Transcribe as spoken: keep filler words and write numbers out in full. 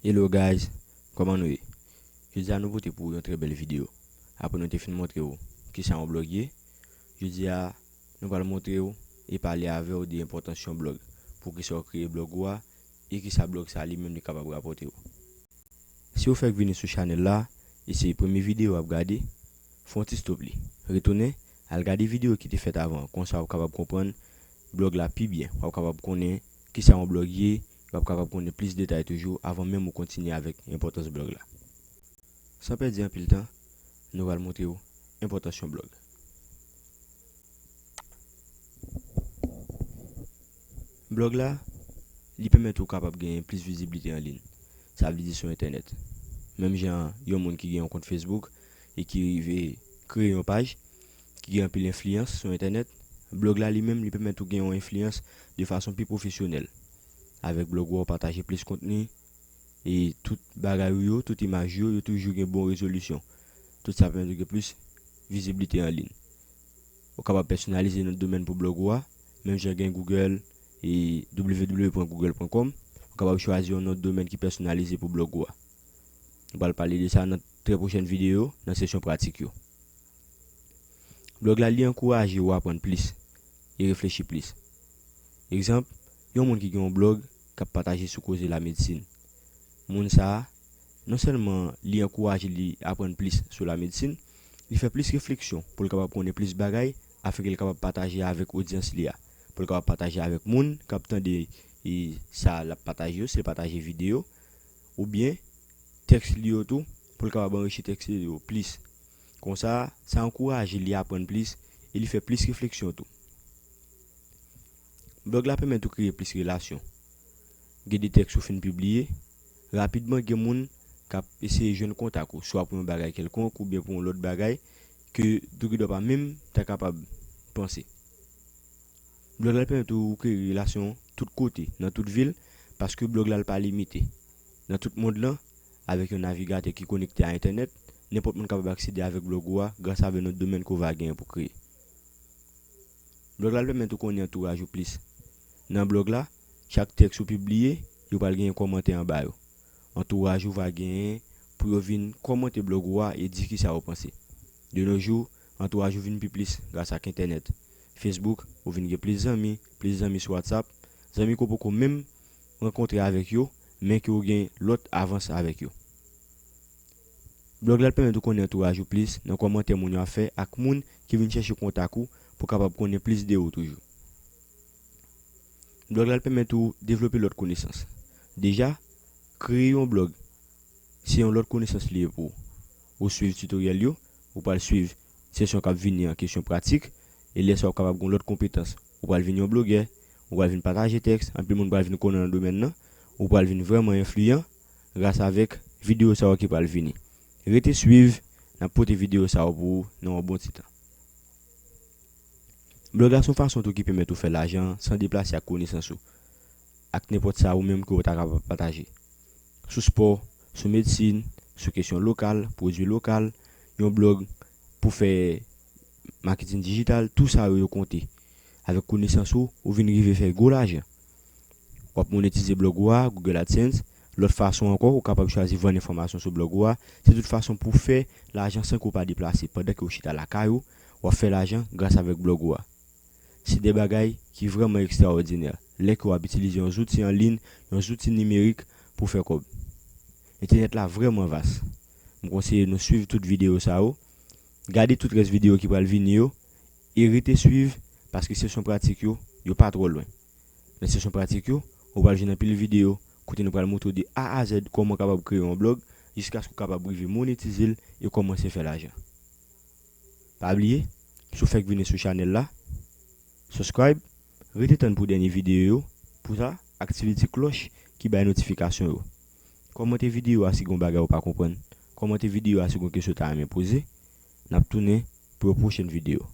Hello guys, kòman nou ye? Jodi a nou pote pou ou yon trè bèl videyo. Apre nou te fin montre w kisa yon blòg ye, jodi a nou pral montre w e pale avè w de enpòtans yon blòg, poukisa w kreye blòg ou a e kisa blòg sa li menm li kapab rapòte w. Si w fèk vini sou chanèl la e se premye videyo w ap gade, fè yon ti stop li. Retounen, al gade videyo ki te fèt avan, konsa w ap kapab konprann blòg la pi byen, w ap kapab konnen kisa yon blòg ye, w ap kapab konnen plis detay toujou avan menm ou kontinye avèk enpòtans blòg la. San pèdi anpil tan, nou pral montre w enpòtans yon blòg. Blòg la, li pèmèt ou kapab genyen plis viziblite an liy. Sa vle di sou entènèt. Menm jan yon moun ki gen yon kont Facebook e ki rive kreye yon paj, ki gen anpil enfliyans sou entènèt, blòg la li menm li pèmèt ou gen yon enfliyans de fason pi pwofesyonèl. Avèk blòg ou a, w pataje plis kontni, e tout bagay ou yo, tout imaj yo, yo toujou gen bon rezolisyon. Tout sa pèmèt ou gen plis viziblite an liy. Ou kapab pèsonalize non domèn pou blòg ou a, menm jan gen Google e w w w pwen google pwen kòm, ou kapab chwazi yon non domèn ki pèsonalize pou blòg ou a. Nou pral pale de sa nan trè pwochèn videyo, nan sesyon pratik yo. Blòg la, li ankouraje w aprann plis e reflechi plis. Egzanp, yon moun ki gen yon blòg k ap pataje sou koze lamedsin. Moun sa a, non sèlman li ankouraje li aprann plis sou lamedsin, li fè plis refleksyon pou l kapab konnen plis bagay, afenke l kapab pataje avèk odyans li a, pou l kapab pataje avèk moun k ap tande e sa l ap pataje yo, si l pataje videyo, oubyen tèks li yo tou, pou l kapab anrichi tèks li yo plis. Konsa, sa ankouraje li aprann plis e li fè plis refleksyon tou. Blòg la pèmèt ou kreye plis relasyon. Gen de tèks ou fin pibliye, rapidman gen moun k ap eseye jwenn kontak ou, swa pou yon bagay kèlkonk oubyen pou yon lòt bagay ke doukidò pa menm ta kapab panse. Blòg la pèmèt ou kreye relasyon tout kote, nan tout vil, paske blòg la l pa limite. Nan tout mond lan, avèk yon navigatè ki konekte a entènèt, nenpòt moun kapab aksede avèk blòg ou a gras avè non domèn ke w va genyen pou kreye. Blòg la l pèmèt ou konnen antouraj ou plis. Nan blòg la, chak tèks ou pibliye, yo pral genyen kòmantè anba yo. Antouraj ou va genyen pou yo vin kòmante blòg ou a e di kisa yo panse. De nos jours, antouraj ou vin pi plis gras ak entènèt. Facebook, ou vin gen plis zanmi, plis zanmi sou WhatsApp, zanmi ke w poko menm rankontre avèk yo, men ke w gen lòt avans avèk yo. Blòg la pèmèt ou konnen antouraj ou plis nan kòmantè moun yo ap fè ak moun ki vin chèche kontak ou pou kapab konnen plis de ou toujou. Blòg la pèmèt ou devlope lòt konesans. Deja, kreye yon blòg, se yon lòt konesans li ye pou ou. Ou swiv titoryèl yo, ou pral swiv sesyon k ap vini an kesyon pratik, e lè sa w kapab gen lòt konpetans. Ou pral vin yon blogè, ou pral vin pataje tèks, anpil moun pral vin konnen nan domèn nan, ou pral vin vrèman enfliyan gras avèk videyo sa yo ki pral vini. Rete swiv, n ap pote videyo sa yo pou ou nan yon bon ti tan. Blòg la se yon fason tou ki pèmèt ou fè lajan san deplase ak konesans ou, ak nenpòt sa ou menm ke w ta kapab pataje. Sou spò, sou medsin, sou kesyon lokal, pwodui lokal, yon blòg pou fè maketin dijital, tou sa yo, yo konte. Avèk konesans ou, ou vin rive fè gwo lajan. W ap monetize blòg ou a, Google AdSense. Lòt fason ankò, ou kapab chwazi vann enfòmasyon sou blòg ou a. Se tout fason pou w fè lajan san ke w pa deplase. Pandan ke w chita lakay ou, w ap fè lajan gras avèk blòg ou a. Se de bagay ki vrèman ekstraòdinè lè ke w ap itilize yon zouti an liy, yon zouti nimerik pou fè kòb. Entènèt la vrèman vas. M konseye nou swiv tout videyo sa yo, gade tout rès videyo ki pral vini yo, e rete swiv, paske sesyon pratik yo, yo pa twò lwen. Nan sesyon pratik yo, ou pral jwenn anpil videyo kote nou pral montre w de A a Z kòman w kapab kreye yon blòg jiskaske w kapab rive monetize l e kòmanse fè lajan. Pa bliye, si w fèk vini sou chanèl la, subscribe, rete tann pou dènye videyo yo, pou sa, aktive ti klòch ki bay notifikasyon yo. Kòmante videyo a si gen yon bagay ou pa konprann. Kòmante videyo a si gen yon kesyon w ta renmen poze. N ap tounen pou yon pwochèn videyo.